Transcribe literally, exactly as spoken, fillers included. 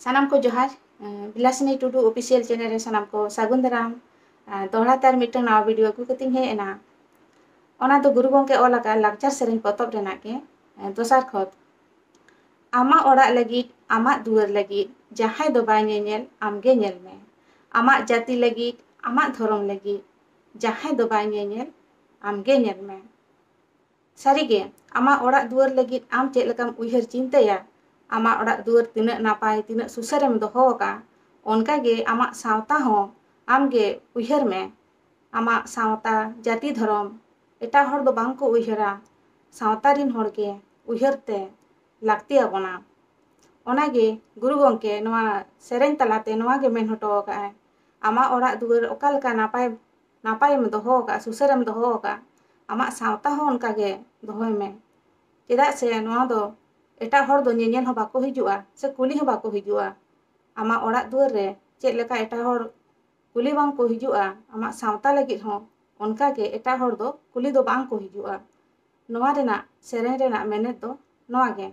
ᱥᱟᱱᱟᱢ ᱠᱚ ᱡᱚᱦᱟᱨ᱾ ᱮᱸ, ᱵᱤᱞᱟᱥᱤᱱᱤ ᱴᱩᱰᱩ ᱚᱯᱷᱤᱥᱤᱭᱟᱞ ᱪᱮᱱᱮᱞ ᱨᱮ ᱥᱟᱱᱟᱢ ᱠᱚ ᱥᱟᱹᱜᱩᱱ ᱫᱟᱨᱟᱢ᱾ ᱮᱸ, ᱫᱚᱦᱲᱟ ᱛᱮ ᱟᱨ ᱢᱤᱫᱴᱟᱝ ᱱᱟᱣᱟ ᱵᱷᱤᱰᱤᱭᱳ ᱟᱹᱜᱩ ᱠᱟᱛᱮᱧ ᱦᱮᱡ ᱮᱱᱟ᱾ ᱚᱱᱟ ᱫᱚ ᱜᱩᱨᱩ ᱜᱚᱢᱠᱮ ᱚᱞ ᱟᱠᱟᱫ ᱞᱟᱠᱪᱟᱨ ᱥᱮᱨᱮᱧ ᱯᱚᱛᱚᱵ ᱨᱮᱱᱟᱜ ᱜᱮ, ᱮᱸ, ᱫᱚᱥᱟᱨ ᱠᱷᱚᱛ᱾ ᱟᱢᱟᱜ ᱚᱲᱟᱜ ᱞᱟᱹᱜᱤᱫ, ᱟᱢᱟᱜ ᱫᱩᱣᱟᱹᱨ ᱞᱟᱹᱜᱤᱫ, ᱡᱟᱦᱟᱸᱭ ᱫᱚ ᱵᱟᱭ ᱧᱮᱧᱮᱞ, ᱟᱢᱜᱮ ᱧᱮᱞ ᱢᱮ᱾ ᱟᱢᱟᱜ ᱡᱟᱹᱛᱤ ᱞᱟᱹᱜᱤᱫ, ᱟᱢᱟᱜ ᱫᱷᱚᱨᱚᱢ ᱞᱟᱹᱜᱤᱫ, ᱡᱟᱦᱟᱸᱭ ᱫᱚ ᱵᱟᱭ ᱧᱮᱧᱮᱞ, ᱟᱢᱜᱮ ᱧᱮᱞ ᱢᱮ᱾ ᱥᱟᱹᱨᱤᱜᱮ, ᱟᱢᱟᱜ ᱚᱲᱟᱜ ᱫᱩᱣᱟᱹᱨ ᱞᱟᱹᱜᱤᱫ ᱟᱢ ᱪᱮᱫ ᱞᱮᱠᱟᱢ ᱩᱭᱦᱟᱹᱨ ᱪᱤᱱᱛᱟᱹᱭᱟ? ᱟᱢᱟᱜ ᱚᱲᱟᱜ ᱫᱩᱣᱟᱹᱨ ᱛᱤᱱᱟᱹᱜ ᱱᱟᱯᱟᱭ, ᱛᱤᱱᱟᱹᱜ ᱥᱩᱥᱟᱹᱨᱮᱢ ᱫᱚᱦᱚ ᱟᱠᱟᱫᱼᱟ, ᱚᱱᱠᱟᱜᱮ ᱟᱢᱟᱜ ᱥᱟᱶᱛᱟ ᱦᱚᱸ ᱟᱢᱜᱮ ᱩᱭᱦᱟᱹᱨ ᱢᱮ᱾ ᱟᱢᱟᱜ ᱥᱟᱶᱛᱟ, ᱡᱟᱹᱛᱤ, ᱫᱷᱚᱨᱚᱢ ᱮᱴᱟᱜ ᱦᱚᱲ ᱫᱚ ᱵᱟᱝ ᱠᱚ ᱩᱭᱦᱟᱹᱨᱟ, ᱥᱟᱶᱛᱟ ᱨᱤᱱ ᱦᱚᱲ ᱜᱮ ᱩᱭᱦᱟᱹᱨ ᱛᱮ ᱞᱟᱹᱠᱛᱤ ᱟᱵᱚᱱᱟ᱾ ᱚᱱᱟᱜᱮ ᱜᱩᱨᱩ ᱜᱚᱢᱠᱮ ᱱᱚᱣᱟ ᱥᱮᱨᱮᱧ ᱛᱟᱞᱟᱛᱮ ᱱᱚᱣᱟ ᱜᱮ ᱢᱮᱱ ᱦᱚᱴᱚ ᱟᱠᱟᱫᱼᱟᱭ, ᱟᱢᱟᱜ ᱚᱲᱟᱜ ᱫᱩᱣᱟᱹᱨ ᱚᱠᱟ ᱞᱮᱠᱟ ᱱᱟᱯᱟᱭ, ᱱᱟᱯᱟᱭᱮᱢ ᱫᱚᱦᱚ ᱟᱠᱟᱫᱼᱟ, ᱥᱩᱥᱟᱹᱨᱮᱢ ᱫᱚᱦᱚ ᱟᱠᱟᱫᱼᱟ, ᱟᱢᱟᱜ ᱥᱟᱶᱛᱟ ᱦᱚᱸ ᱚᱱᱠᱟ ᱜᱮ ᱫᱚᱦᱚᱭ ᱢᱮ᱾ ᱪᱮᱫᱟᱜ ᱥᱮ ᱱᱚᱣᱟ ᱫᱚ ᱮᱴᱟᱜ ᱦᱚᱲ ᱫᱚ ᱧᱮᱧᱮᱞ ᱦᱚᱸ ᱵᱟᱠᱚ ᱦᱤᱡᱩᱜᱼᱟ ᱥᱮ ᱠᱩᱞᱤ ᱦᱚᱸ ᱵᱟᱠᱚ ᱦᱤᱡᱩᱜᱼᱟ᱾ ᱟᱢᱟᱜ ᱚᱲᱟᱜ ᱫᱩᱣᱟᱹᱨ ᱨᱮ ᱪᱮᱫ ᱞᱮᱠᱟ ᱮᱴᱟᱜ ᱦᱚᱲ ᱠᱩᱞᱤ ᱵᱟᱝ ᱠᱚ ᱦᱤᱡᱩᱜᱼᱟ, ᱟᱢᱟᱜ ᱥᱟᱶᱛᱟ ᱞᱟᱹᱜᱤᱫ ᱦᱚᱸ ᱚᱱᱠᱟ ᱜᱮ ᱮᱴᱟᱜ ᱦᱚᱲ ᱫᱚ ᱠᱩᱞᱤ ᱫᱚ ᱵᱟᱝ ᱠᱚ ᱦᱤᱡᱩᱜᱼᱟ᱾ ᱱᱚᱣᱟ ᱨᱮᱱᱟᱜ, ᱥᱮᱨᱮᱧ ᱨᱮᱱᱟᱜ ᱢᱮᱱᱮᱛ ᱫᱚ ᱱᱚᱣᱟ ᱜᱮ᱾